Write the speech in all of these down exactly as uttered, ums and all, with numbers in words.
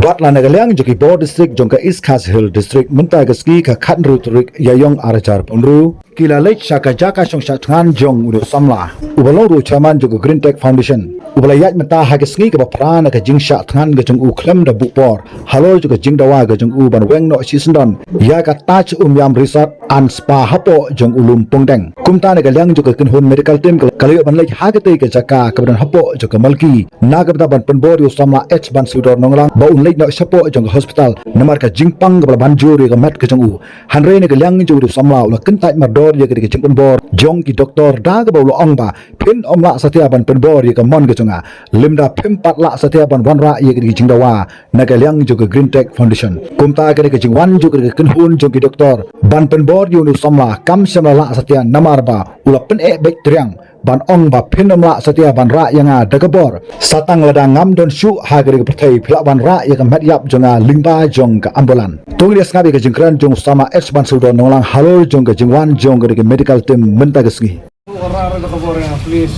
Pat la na ka liang jong ki bor district jong ka East Khasi Hills District mynta ka sngi ka khatynriew tarik Ïaïong arhajar phew hynriew, ki la leit sha ka jaka shong shad thngan jong u samla uba long ruh u chairman jong ka Green Tech Foundation, uba la ïaid mynta ha ka sngi kaba phra na ka jingshad thngan ka jong u khlem da buh por halor jong ka jingdawa ka jong u ban weng noh shisyndon ïa ka Taj Umiam Resort and Spa hapoh jong u Lum Pongdeng. Kumta na ka liang jong ka kynhun medical team ka la ïoh ban leit ha katei ka jaka kaba don hapoh jong ka Malki na ka bynta ban pynbor ïa u samla H Bansudor Nonglang ba un leit noh shapoh jong ka hospital namar ka jingpang kaba la ban jur ïa ka met ka jong u. Hynrei na ka liang jong u samla u la kyntait mardor ïa ka jingpynbor jong ki doktor da kaba u la ong ba phin ym lah satia ban pynbor ïa ka mon ka jong nga lymda phim pat lah satia ban wanrah ïa ka jingdawa na ka liang jong ka Green Tech Foundation. Kumta ka dei ka jingwan jong ka kynhun jong ki doktor ban pynbor ïa u samla kam shym la lah satia namar ba u la pyneh beit triang ban ong ba phin ym lah satia ban rah ïa nga da ka bor. Sa tang lada ngam don shuh ha ka dei ka pyrthei phi lah ban rah ïa ka met ïap jong nga lyngba jong ka ambulan. To ngin ïa sngap ïa ka jingkren jong u samla H Bansudor Nonglang halor jong ka jingwan jong ka dei ka medical team mynta ka sngi. Rah, rah da ka bor ïa nga, please.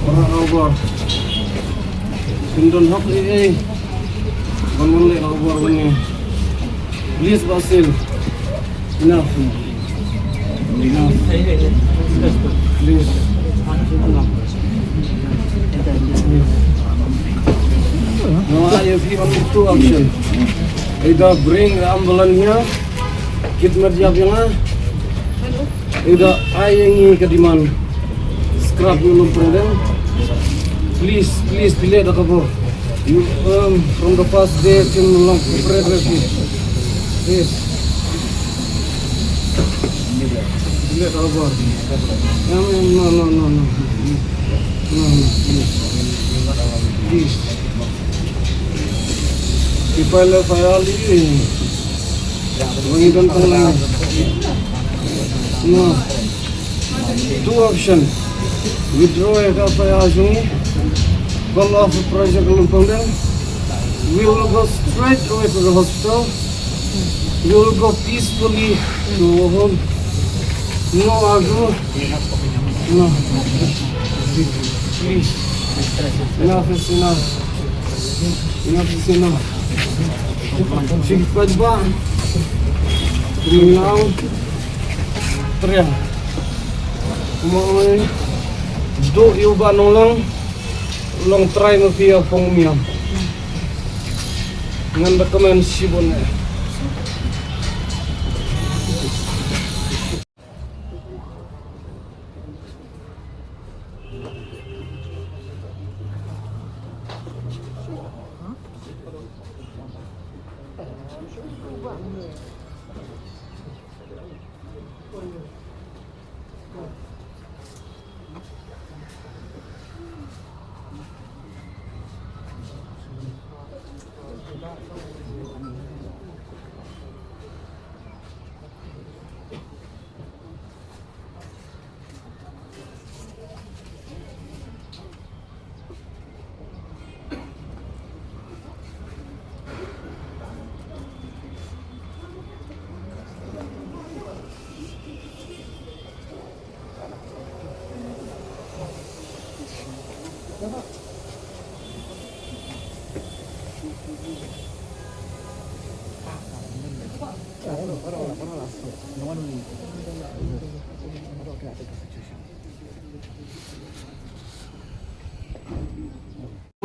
Rah da ka bor. Phin don hok ei ei ban wan leh da ka bor ban ïa. Please Basil. Enough. Enough. Please. No, I have only two options. Either bring the ambulance here, kit met ïap ïa nga, Ida ai ïa ngi ka demand. Scrap ïa u Lum Pongdeng. Please, please, phi leh da ka bor. You, um, from the first day till now, phi pret, pret, phi. Please. Phi leh da ka bor. No, no, no, no, no. No, no, please. Please. If I left, I already. When you don't come now. No. Two option. Withdraw ïa ka F I R jong ngi. Call off the project Lum Pongdeng. We will go straight away to the hospital. We will go peacefully to our home. No argument. No. Please. Enough is enough. Enough is enough. Sing pat ba. Ring now. Triang. Kumne. Duh ïa u Bah Nonglang. Long trai ma phi ïa pong miam. Ngan recommend shibun eh.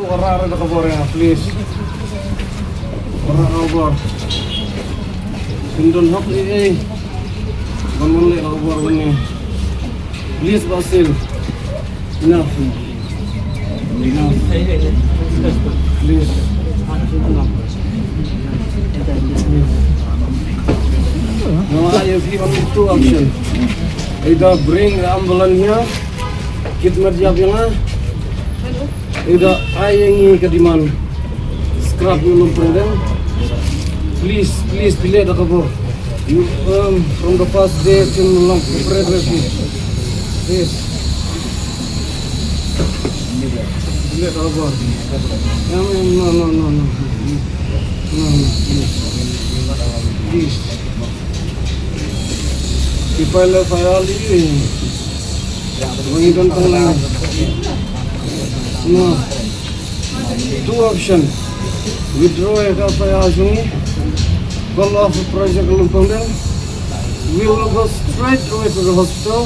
Rah, rah da ka bor ïa nga, please. Rah da ka bor. Phin don hok ei ei ban wan leh da ka bor ban ïa. Please Basil. Enough. Enough. Please. No, I have only two option. Either bring the ambulance here, kit met ïap ïa nga. Ida ai ïa ngi ka demand. Scrap ïa u Lum Pongdeng. Please, please, phi leh da ka bor. You, um, from the first day till now, phi pret, pret, phi. Please. Phi leh da ka bor. No, no, no, no, no. No, no, please. Please. If I left, I already. When you don't come like, no. Two option. Withdraw ïa ka F I R jong ngi. Call off the project lympung deng. We will go straight away to the hospital.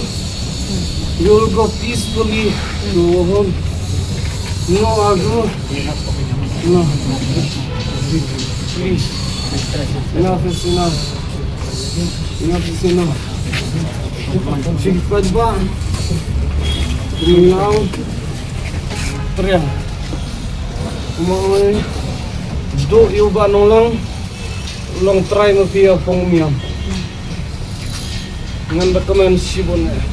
We will go peacefully to our home. No argue. No. Please. Enough is enough. Enough is enough. Sing pat ba. Ring now. Triang. Kumoi. Do ïa u Bah Nonglang. Long trai ma phi ïa phong miam. Ngan recommend shibun eh.